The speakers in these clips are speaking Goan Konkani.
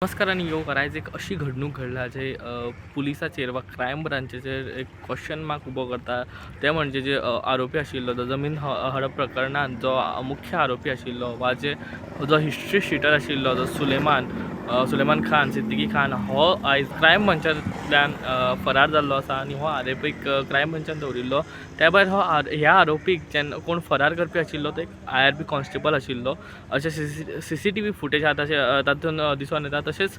नमस्कार आनी येवकार. आयज एक अशी घडणूक घडल्या जे पुलिसाचेर वा क्रायम ब्रांचेचेर एक क्वेश्चन मार्क उबो करता. ते म्हणजे जे आरोपी आशिल्लो, जो जमीन हडप प्रकरणांत जो मुख्य आरोपी आशिल्लो वा जे जो हिस्ट्री शिटर आशिल्लो, जो सुलेमान सुलेमान खान सिद्दीकी खान, हो आयज क्रायम ब्रांचांतल्यान फरार जाल्लो आसा आनी हो आरोपीक क्रायम ब्रांचान दवरिल्लो. त्या भायर हो ह्या आरोपीक जेन्ना कोण फरार करपी आशिल्लो, तो एक आयआरबी कॉन्स्टेबल आशिल्लो, अशें सीसीटीव्ही फुटेज आहा तशें तातूंत दिसून येता. तशेंच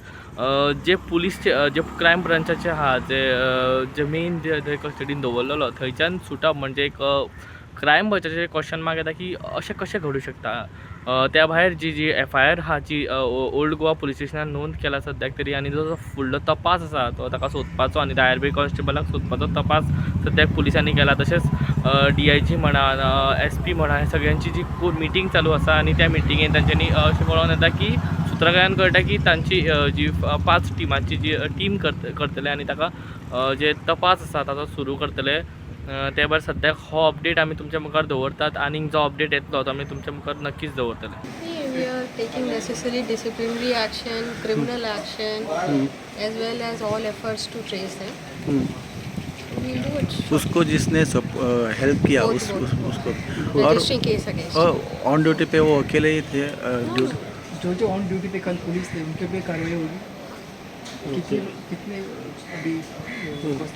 जे पुलीस, जे क्रायम ब्रांचाचे आहा, जे जे मेन जे कस्टडीन दवरलेलो, थंयच्यान सुटप म्हणजे एक क्रायम ब्रांचाचेर क्वेश्चन मार्क येता की अशें कशें घडूं शकता. त्या भायर जी जी एफआयआर आहा, जी ओल्ड गोवा पुलीस स्टेशनान नोंद केला सद्याक तरी, आनी जो जो फुडलो तपास आसा तो ताका सोदपाचो आनी आयआरबी कॉन्स्टेबलाक सोदपाचो तपास सद्याक पुलिसांनी केला. तशेंच डीआयजी म्हणा, एसपी म्हणा, हे सगळ्यांची जी मिटींग चालू आसा आनी त्या मिटिंगेन तांच्यांनी अशें कळोन येता की सुत्रां कळटा की तांची जी पांच टिमांची जी टीम करतले आनी ताका जे तपास आसा ताचो सुरू करतले. ते भायर सद्याक हो अपडेट आमी तुमच्या मुखार दवरतात. आनीक जो अपडेट येतलो तो आमी तुमच्या मुखार नक्कीच दवरतले. We are taking necessary disciplinary action, criminal action, as well as all efforts to trace them. We'll do it. उसको जिसने सब हेल्प किया Both, उस, both. उसको और Registering case against. On duty pay वो अकेले ही थे ड्यूटी? जो जो ऑन ड्यूटी पे कल पुलिस थे, उनके पे कार्रवाई होगी? कितने कितने अभी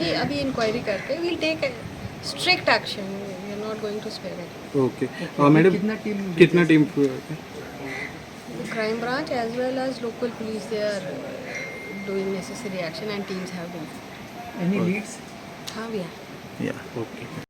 ये अभी इंक्वायरी करके we'll take a strict action. We are not going to spare it. Okay madam. कितना टीम? कितना team? The crime branch as well as local police, they are doing necessary action and teams have been. Any leads? हाँ, we are. या. ओके.